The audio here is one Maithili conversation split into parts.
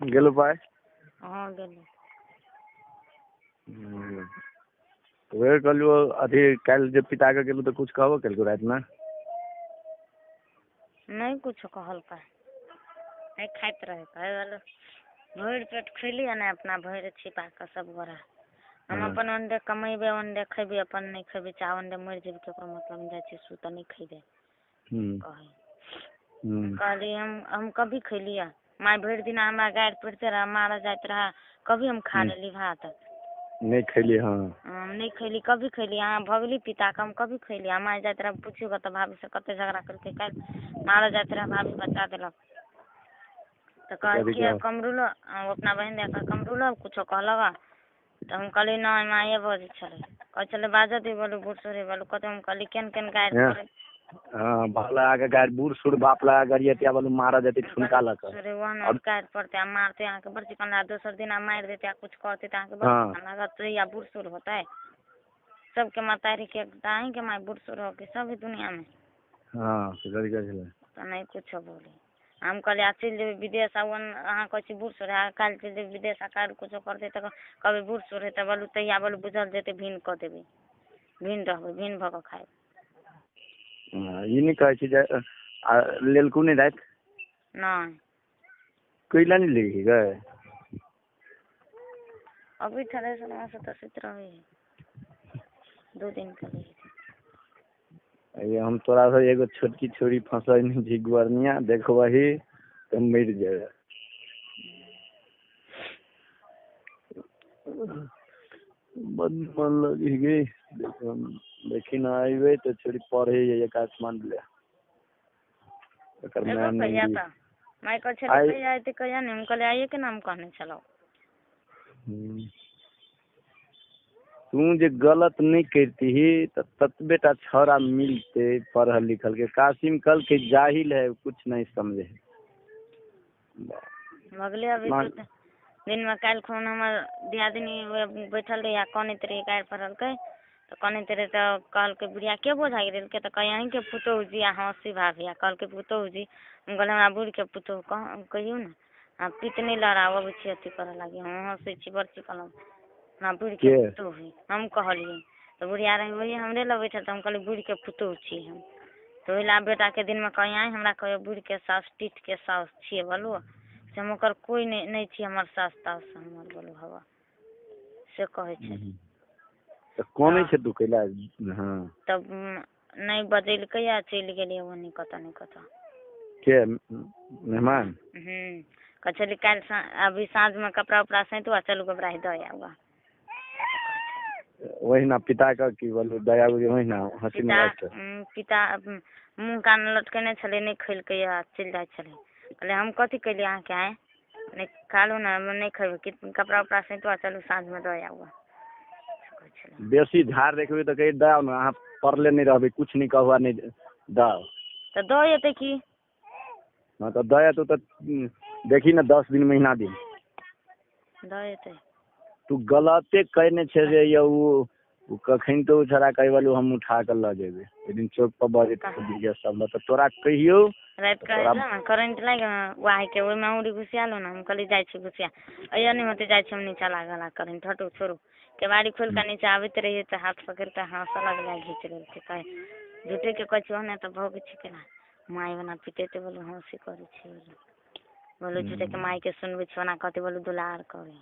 गेलो पाइ? हँ गेलै। वएह कहलियौ अथी काल्हि जे पिता के गेलहुँ तऽ कुछ कहबो केलकौ रातिमे? नहि कुछो कहलकै, नहि खाइत रहै। कहै रहलै भरि पेट खैली आ नहि अपना भरि छिपा कऽ सब गोरा। हम अपन ओन्डे कमेबै, ओन्डे खेबै, अपन नहि खेबै चाहे ओन्डे मरि जेबै, केकरो मतलब नहि। जाइ छियै सुतऽ, नहि खेबै कहै। कहली हम कभी खैलियै? माय भरि दिना हमरा गारि पड़िते रहए, मारऽ जाइत रहए, कभी हम खा लेली भात? नहि खैली। हँ, हम नहि खैली, कभी खैली? अहाँ भगली पिता के, हम कभी खैली? आ माय जाइत रहए, पुछियौ तऽ भाभी से कते झगड़ा केलकै काल्हि, मारऽ जाइत रहए, भाभी बचा देलक। तऽ कहै कथी कि कमरूलो अपना बहिन दिया कमरूलो कुछो कहलक तऽ हम कहली नहि, माये बजै छलै, कहै छलै बाजऽ दे, बोलू बूढ़ सूढ़ बोलू कते। हम कहली केहन केहन गारि पड़ै। हँ, बाप लगा के गारि, बूढ़ सूढ़ बाप लगा गरियतिया बोलू मारऽ जेतै ठुनका लऽ कऽ। अरे वह ने गारि पड़तै आ मारतै अहाँके बड़ चिकन लागत, दोसर दिन मारि देतै आ कुछ कहतै तऽ अहाँके बड़ चिकन लागत। तऽ या बूढ़ सूढ़ होतै सबके महतारी के, अहींके माय बूढ़ सूढ़ होके सब दुनियामे। हँ, से कथी कहै छलै? तऽ नहि कुछो बोले। हम कहलियै आ चलि जेबै विदेश आ अहाँ कहै छी बूढ़ सूढ़, आ काल्हि चलि जेबै विदेश आ काल्हि कुछो करतै तऽ कहबै बूढ़ सूढ़ है। तऽ बोलू तहिया बोलू बुझल जेतै, भिन्न कऽ देबै, भिन्न रहबै, भिन्न भऽ कऽ खायब। ई नहि कहै छी जे आ लेलकू नहि राति? नहि। कैला नहि लेलही गै? अभी थ्रेसर से तऽ सुति रहै है, 2 दिन के लिए। हम तोरा से एगो छोटकी छोरी फंसैने छी गोरनिया, देखबही तऽ मरि जेबै। बड मन लगी गे। देखी न, अयबै तऽ छोरी पढ़े जाइए काठमांडू ले। एकर एबो माय कहिया? नहि तऽ माय कहै छलै आइ कहिया एतै कहिया नहि, हम कहलियै आइए के नाम कहने छलहुँ। तू जे गलत नहि करितिही तऽ ततबे टा छौड़ा मिलतै पढ़ल लिखल के। कासिम कहलकै जाहिल है, कुछ नहीं समझे। भगले अभी दिनमे काल्हि खुन हमर दियादिनी बैठल रही आ कनैत रही, गारि पड़लकै तऽ कनैत रहै। तऽ कहलकै बुढ़िया के बोझा गेलकै? तऽ कहै अहीँके पुतोहु जी। आ हँसी भाभी आ कहलकै पुतोहु जी। हम कहलियै हमरा बूढ़के पुतोहु कह कहियौ ने, आ पित नहि लड़ाउ, अबै छी अथी करऽ लागी। हम हँसै छी बड़ चिकन, हमरा बूढ़के के पुतोहु है हम कहलियै। तऽ बुढ़िया रहै वही हमरे लग बैठल, तऽ हम कहलियै बूढ़के पुतोहु छी हम। तऽ ओहि लए बेटाके दिनमे कहै आँय हमरा कहै बूढ़के साउस टीटके साउस छियै, बोलू से हम ओकर कोइ नहि नहि छी, हमर सास तास हमर बोलू हवा से कहै छै। तऽ कनै छै तू कैला? हँ, तब नहि बजेलकै आ चलि गेलियै ओन्नी कतऽ नहि कतऽ। के मेहमान? कहै छली काल्हि अभी साँझमे कपड़ा उपड़ा सैंतू आ चलू गोबराही दऽ आउ। ओहिना पिता के की बोलू दया ओहिना हँसी पिता मजाक। पिता मुँह कान लटकेने छलै, नहि खेलकै आ चलि जाइ छलै। कहलियै हम कथी केलियै अहाँके? आँय नहि खालू ने, नहि खेबै, कपड़ा उपड़ा सैंतू आ चलू साँझमे दऽ आउ। बेसी झाड़ देखबै तऽ कहि दऽ आउ ने, अहाँ पढ़ले नहि रहबै, कुछ नहि कहू आ नहि दऽ। तऽ दऽ एतै की? हँ, तऽ दऽ एतौ तऽ देखी ने 10 दिन महीना दिन दऽ एतै। तू गलते कयने छै जे यौ ओ कखन तऽ ओ छोड़ा कहै बोलू हम उठा कऽ लऽ जेबै ओहि दिन चौक पर बजैत सब तऽ तोरा कहियौ राति कऽ तोरा ने करेंट लागि वाहके ओहिमे अँगुरी घुसियालहुँ ने। हम कहली जाइ छी घुसिया अइयो नहि होतै, जाइ छी हम नीचा लागल आ करेंट। हटू छोड़ू, केबाड़ी खोलि कऽ नीचा आबैत रहियै तऽ हाथ पकड़ि कऽ हँसऽ लगलै, घीच लेलकै। कहै झूठेके कहै छी, ओहने तऽ भगै छी केना माय ओना पिटेतै, बोलू हँसी करै छी, बोलू बोलू झूठेके मायके सुनबै छी, ओना कहतै बोलू दुलार करै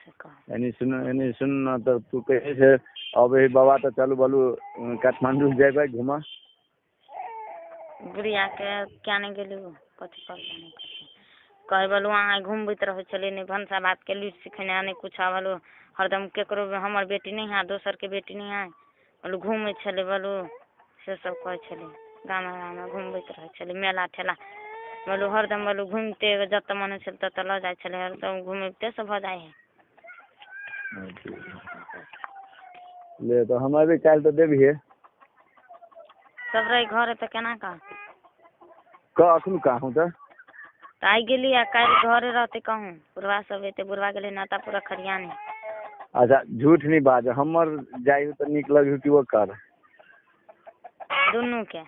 से कहै। एनी सुन, एनी सुन ने, तऽ तू कहै छै अबै बाबा तऽ चलू बोलू काठमाण्डू जेबै घूमऽ। बुढ़ियाके किया नहि गेली? ओ कथी करबै नहि कहै बोलू अहाँ घुमबैत रहै छलियै, नहि भनसा भातके लुरि सिखेने नहि किछु। बोलू हरदम केकरो हमर बेटी नहि है, दोसरके बेटी नहि है, बोलू घूमै छलै, बोलू से सब कहै छलै। गामे गामे घुमबैत रहै छलै, मेला ठेला बोलू हरदम बोलू घुमिते जतऽ मन होइ छलै ततऽ लऽ जाइ छलै, हरदम घुमिते सब भऽ जाइ है। ले तऽ हम अयबै काल्हि तऽ देबहिए। सब रहै घरे तऽ केना कह कह अखन कहूँ तऽ तऽ आइ गेली आ काल्हि घरे रहतै कहूँ बुढ़वा सब एतै, बुढ़वा गेलै नाता पूरा खरियाने। अच्छा झूठ नहि बाज, हमर जाइ तऽ नीक लगै कि ओकर? दुनू के।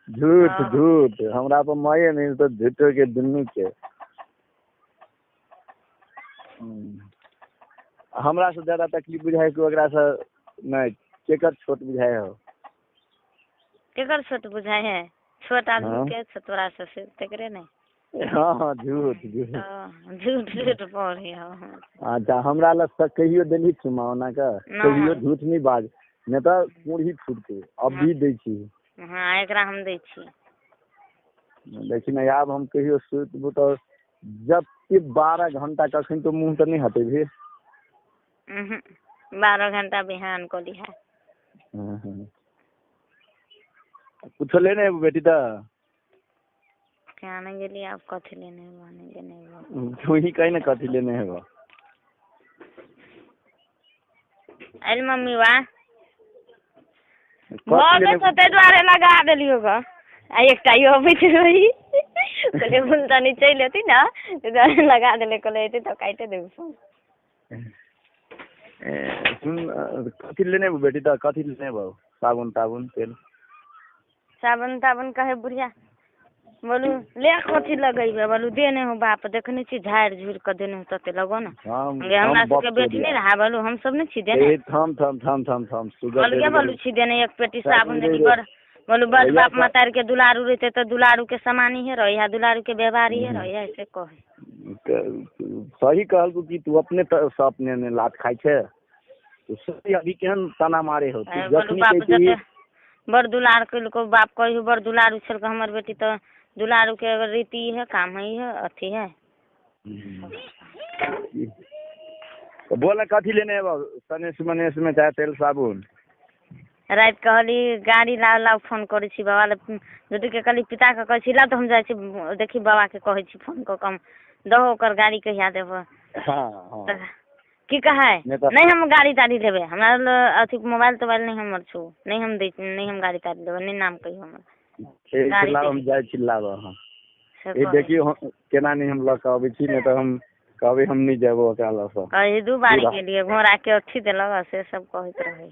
झूठ झूठ हमरा पर माये नहि तऽ झूठो के दुनू के। हमरा से ज्यादा तकलीफ बुझाइ कि ओकरा से नहि, केकर छोट बुझाइ हो? केकर छोट बुझाइ है? छोट आदमी के छै तोरा से तेकरे नहि। हाँ हाँ झूठ झूठ झूठ झूठ पढ़े। अच्छा हमरा लग से कहियो देलही चुमा ओना के? कहियो झूठ नहि बाज, नहि तऽ मुरही फूटतै। अभी दै छी। हाँ एकरा हम दै छी। लेकिन आब हम कहियो सुतबो तऽ जबकि 12 घंटा कखन तो मुँह तऽ नहि हटेबही। 12 घंटा बिहान कऽ लिहा। कुछो लेने एबो बेटी तऽ? क्या नहीं गेली आब कथी लेने एबो, नहीं लेने एबो। तू ही कही ना कथी लेने एबो। आयल मम्मी वा भऽ ताहि दुआरे लगा देलियौ गऽ। आ एकटा इहो अबैत रही कहलियै तनी चलि अयती ने, ताहि दुआरे लगा देलियै, कहलियै अयतै तऽ काटि देबै फोन। सुन कथी लेने एबो बेटी तऽ? कथी लेने एबो? साबुन ताबुन तेल? साबुन ताबुन कहे बुढ़िया बोलू ले कथी लगेबै? बोलू देने हो बाप, देखने छी झाड़ि झुड़ि कऽ देने हो तते लगो ने। हमरा सबके बेटी नहि रहा बोलू, हम सब नहि छी देने। थम थम थम थम थम अलगे बोलू छी देने। एक पेटी साबुन देली बड़ बोलू बड़ बाप मतार के दुलारू रहते तऽ दुलारू के सामान इहे रहे है, दुलारू के व्यवहार इहे रहे है, से कहे। सही कहलकू कि तू अपने से अपने ने लात खाइ छै। तू सही अभी केहन ताना मारे हो तू। जखनी बड़ दुलार केलको बाप, कहियो बड़ दुलारू छलको हमर बेटी तऽ दुलारू के अगर रीति है काम है है अथी है। तो बोला कथी लेने एबो? सनेस मनेस में चाहे तेल साबुन? राति कहली गाड़ी लाउ लाउ फोन करै छी बाबा लए, बेटी के कहली पिता के कहै छी लाउ तऽ हम जाइ छी देखी बाबा के कहै छी फोन कऽ कऽ हम दहो ओकर गाड़ी कहिया देबो। हाँ हाँ की कहै नहीं हम गाड़ी ताड़ी लेबै, हमरा अथी मोबाइल तोबाइल नहीं हमर छौ, नहीं हम दै, नहीं हम गाड़ी ताड़ी लेबै, नहीं नाम कहियो हमर। ठीक लाउ हम जाइ छी लाबऽ। हाँ ई देखियौ केना नहि हम लऽ कऽ अबै छी, नहि तऽ हम कहबै हम नहि जेबो ओकरा लऽ कऽ। कही 2 बारी गेलियै घोड़ा के अथी देलक से सब कहैत रहै।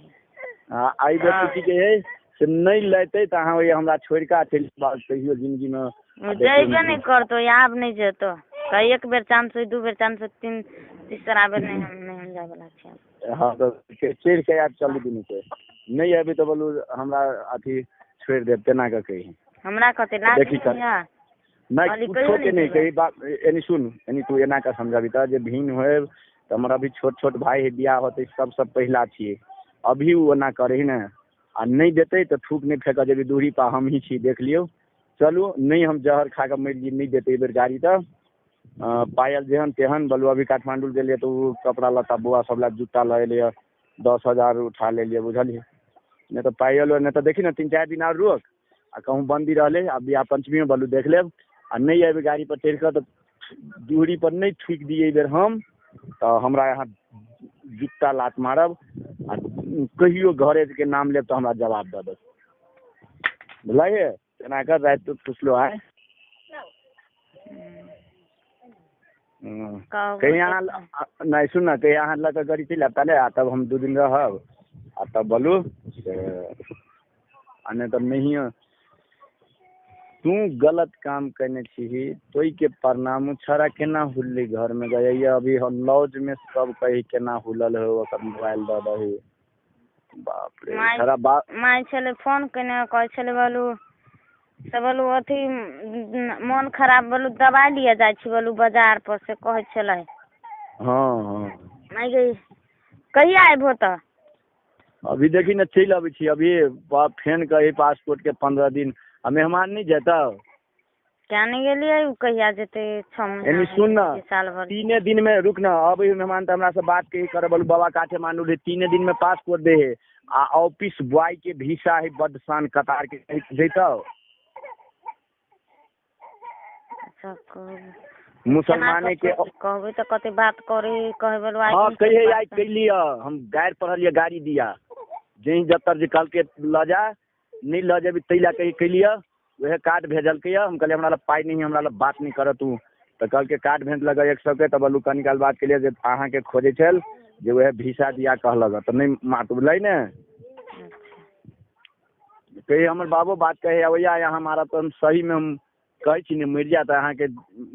हाँ एहि बेर की कहै से नहि लेतै तऽ अहाँ ओहि हमरा छोड़ि कऽ चलि कहियो जिन्दगीमे जैबे नहि करतौ, आब नहि जेतौ। कही 1 बेर चांस 2 बेर चांस 3 तीसरा बेर नहीं हम जाय वाला छी। हाँ तऽ चढ़ि कऽ आबि चलू दुनू के, नहि अयबै तऽ बोलू हमरा अथी छोड़ि देब तेना कऽ कही। हमरा कहतै लाज नहि कुछो के नहि कही बात। एनी सुन एनी तू एना कऽ समझाबी तऽ जे भिन्न होएब तऽ हमर अभी छोट छोट भाई है बियाह होतै सबसँ पहिला छियै, अभी ओ ओना करे ने आ नहि देतै तऽ थूक नहि फेकऽ जेबै दूरी पर हम ही छी देख लियौ। चलू नहि हम जहर खा कऽ मरि जी, नहि देतै एहि बेर गाड़ी तऽ पायल जेहन तेहन बोलू। अभी काठमांडू गेलियै तऽ ओ कपड़ा लत्ता बौआ सब लए जूता लऽ एलियै 10,000 उठा लेलियै बुझलियै। नहि तऽ पायल नहि तऽ देखी ने 3-4 दिन आर रोक आ कहूँ बन्दी रहलै आ बियाह पंचमीमे बोलू देख लेब। आ नहि अयबै गाड़ी पर चढ़ि कऽ तऽ दूरी पर नहि थूकि दियै एहि बेर हम तऽ हमरा यहाँ जूता लात मारब आ कहियो घरे के नाम लेब तऽ हमरा जवाब दऽ देब बुझलियै। एना कर राति फुसलो आइ कहीं अहाँ नहि सुन ने कहीं अहाँ लऽ कऽ गाड़ी चलि आयब ताले आ तब हम 2 दिन रहब आ तब बोलू से आ नहि तऽ नहियो। तू गलत काम केने छीही तोहिके प्रणाम। छड़ा केना हुललै घरमे गैया अभी हम लॉज में सब कही केना हुलल हो ओकर मोबाइल दऽ दही। बाप रे छड़ा बाप माय छलै फोन केने कहै छलै बोलू से बोलू अथी मोन खराब बोलू दवाइ लिअ जाइ छी बोलू बाजार पर से कहै छलै। हाँ हाँ माय गई कहिया अयबहो तऽ? अभी देखी ने चलि अबै छी अभी फेन कही पासपोर्ट के 15 दिन आ मेहमान नहीं जेतौ? क्या नहीं गेलियै कहिया जेतै 6 महीना एनी सुन न 3 दिन में रुक न अबै मेहमान तऽ हमरा से बात कही करे बोलू बाबा काठमांडू रे 3 दिन में पासपोर्ट दे है आ ऑफिस बॉय के वीसा है बड शान कतार के जैतौ। अच्छा मुसलमाने के कहबै तऽ कते बात करे कहै बोलू आई। हां कहिए आई कैलियै हम गारि पढ़लियै गाड़ी दिया जहीं जत्तर जे कहलकै लऽ जा नहीं लऽ जेबी तै लए कही कैलियै वएह कार्ड भेजलकै। हम कहलियै हमरा लग पाइ नहीं हमरा लग बात नहीं करत तू तऽ कहलकै कार्ड भेजलक 100 के। तऽ बोलू कनी काल बात केलियै जे अहाँके खोजै छल जे वएह वीसा दिया कहलक तऽ नहीं मातबै ने कही हमर बाबो बात कहे अबैया यहाँ मारब तऽ हम सही में हम कहै छी ने मरि जायत अहाँके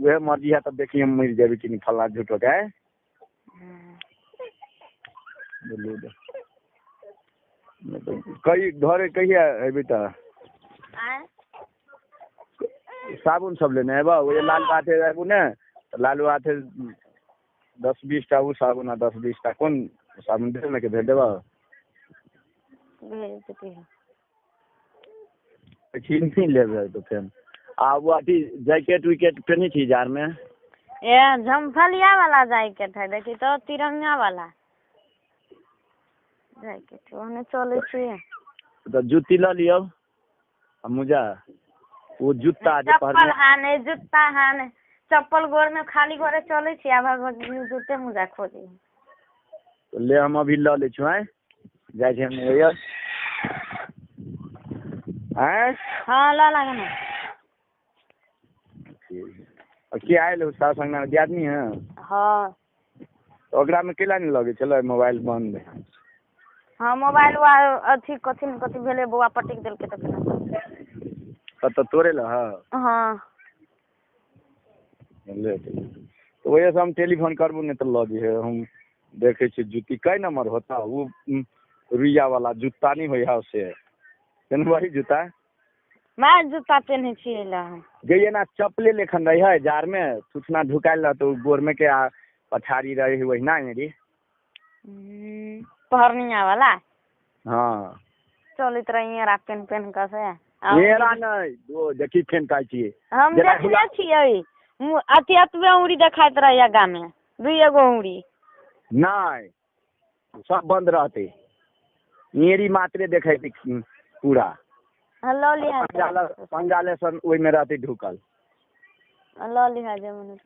वएह मर्जी है तब देखी हम मरि जेबै कि नहीं फल्लाँ झूठो के। कई घरे कहिया अयबै तऽ? साबुन सब लेने अयबह? ओहि लाल हाथे आबू ने तऽ लालू हाथे 10-20 टा ओ साबुन आ 10-20 टा कोन साबुन देब ने के भेज देबह? भेज देती। नहि लेबै तऽ फेर आ ओ अथी जैकेट विकेट पेन्है छी जाड़मे? ए झमफलिया वाला जैकेट है, देखी तो तिरंगा वाला जैकेट ओहने चलै छै। तऽ जुत्ती लऽ लियौ आ मोजा, ओ जुत्ता जे चप्पल है नहि, जुत्ता है नहि, चप्पल गोर में खाली गोरे चलै छी, आब जूते मोजा खोजी। ले हम अभी लऽ लै छी। आँय जाइ छी हम ओहिया। आँय हाँ लऽ लागे ना। के आयल हो सास अंगना दियादनी है? हाँ। ओकरा में केला नहीं लगे छलै? मोबाइल बंद है। हाँ मोबाइल वा अथी कथी न कथी भेलै, बौआ पटक देलकै तऽ केना कतऽ तोड़े ल? हाँ ले तो वजह से हम टेलीफोन करबू नहीं तऽ लऽ जइहे। हम देखै छियै जुत्ती कै नंबर होता, वो रुइया वाला जुत्ता नहीं होइ है से वही जूता। मैं जूता पेन्है छियै ला हम। गई ना चप्पले लेखन रही है जार में सुचना ढुकायल रहत गोर में के पछाड़ी रही वही ना मेरी पहरनिया वाला। हाँ चलैत रही एरा पेन पेन कऽ से एरा नहीं दो देखी फेन कहै छियै हम देखने छियै अथी अतबे उंगरी देखाइत रहै आगा में, 2 गो उंगरी। नहीं सब बंद रहते, मेरी मात्रे देखै पूरा। लऽ लिहा पंजाले सन ओहिमे रहते ढुकल। लऽ लिहा जे मन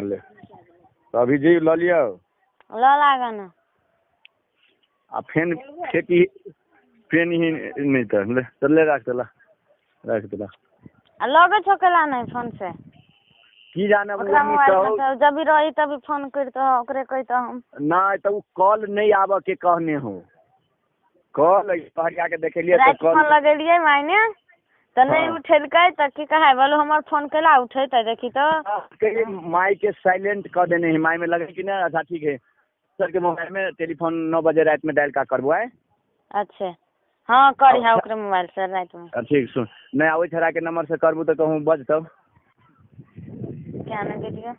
ले तो अभी जी लऽ लियौ। लऽ लागा ना। आ फेन खेती पेन ही नहीं तऽ ले तो ले राख देला, राख देला। आ लगै छौ केला नहीं फोन से? की जाने ओकरा मोबाइल में जब भी रही तभी फोन करतो, ओकरे कहतो हम। नहीं तो उ कॉल नहीं आबऽ के कहने हो, कॉल कहरिया के देखेलियै तऽ कॉल फोन लगेलियै मायने तऽ नहीं उठेलकै तऽ की कहै बोलो हमर फोन केला उठेतै देखी तो। माई के साइलेंट कऽ देने है, माई में लगे कि नहीं। अच्छा ठीक है सर के मोबाइल में टेलीफोन 9 बजे रात में डायल का करबो। अच्छा हाँ करिहा ओकरे मोबाइल से रात में। ठीक सुन नहीं आबै छड़ा के नंबर से करबू तऽ कहूँ बजतौ। क्या नहीं गेलियै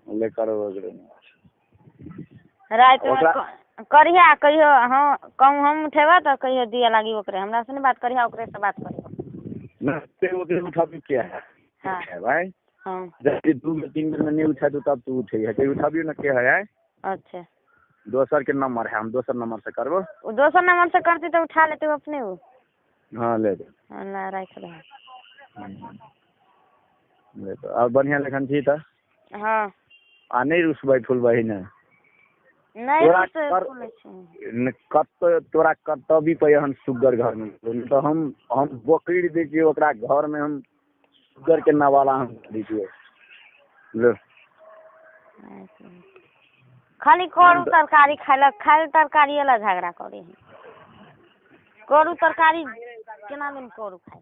ले करब ओकरे रात में करिहा कहियो। हाँ कहूँ हम उठेबा तऽ कहियो दिया लागी ओकरे, हमरा से नहीं बात करिहा ओकरे से बात करिहा। नहीं ओकरे उठाबी क्या है? हाँ भाई हाँ जब 2 3 बेर में नहीं उठा तो तब तू उठे है, कहीं उठाबियो ना के है। अच्छा दोसर के नंबर है, हम दोसर नंबर से करबो। वो दोसर नंबर से करती तो उठा लेते अपने वो। हाँ ले दे। हाँ ला राख दे। ले तो और बढ़िया लेखन छी तऽ? हाँ। आ नहीं रुसबै फुलबै ने? नहीं कत तोरा कर्तव्य पे हम सुगर घर में तो हम बकरी दै छियै ओकरा घर में, हम सुगर के नवाला हम दै छियै। ले खाली करू तरकारी खाइलक, खाली तरकारी वाला झगड़ा करे है। करू तरकारी केना दिन करू खाइ।